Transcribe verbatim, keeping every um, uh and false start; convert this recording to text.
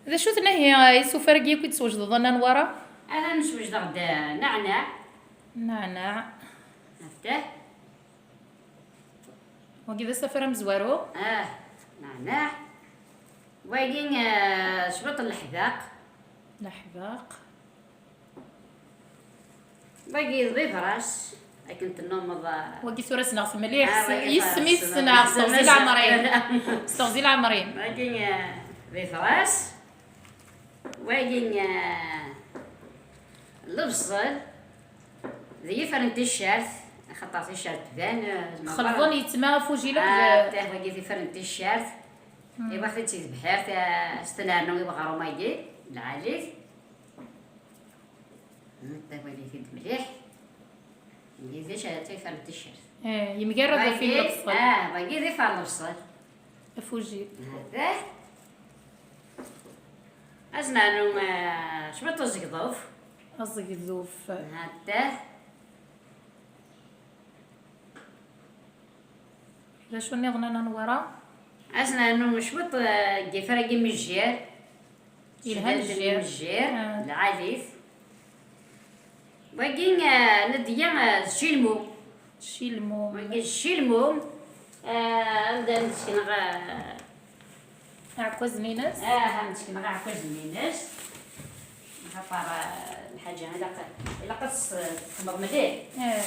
D acu-ten ihi isufar-agi akk i d-teswejdeḍ a Nna Newwara? Atan swejdeɣ-d naɛnaɛ. Naɛnaɛ. Attah. Wagi d asafar amezwaru? Ah, naɛnaɛ. Wagi, ah, cwiṭ n leḥbaq. Leḥbaq. Wagi d bibras, akken tennumeḍ, ah. Wagi tura ssneɣ-t mliḥ, ah, s-, wagi yis-m i ssneɣ, s teɣzi n leɛmer-im. S teɣzi n leɛmer-im. Wagi, ah, bibras. Wagi, ah, lebṣel. D yifer n ticcert, axaṭer ticcert tban, ah, xelḍen yettma afujil akked, ah, d-, tah, wagi d yifer n ticcert. Mm. Iwaɣ-t-id si tebḥirt, ah, s tnernu i weɣrum-agi, lɛali-t. Nettawali-t-id mliḥ. Yidis, ah, d yifer n ticcert. Eh, yemgarad ɣef wagi, lebṣel. Ah, wagi d yifer n lebṣel. Afujil. Hada. Ad s-nernu, ah, cwiṭ azegḍuf. Azegḍuf. Hada. D acu nniḍen a Nna Newwara? Ad s-nernu cwiṭ, eh, n yifer-agi mejjir. Yelha mejjir. Mejjir, ah, lɛali-t. Wagi, eh, Nadya, eh, d cilmum. Cilmum. Wagi d cilmum. Eh, anda am-d-sekneɣ, eh, aɛekkazen-ines? Ah, am-d-sekneɣ aɛekkazen-ines. Axaṭer, eh, lḥaǧa ilaq, ilaq ad tt-txedmeḍ mliḥ. Ah.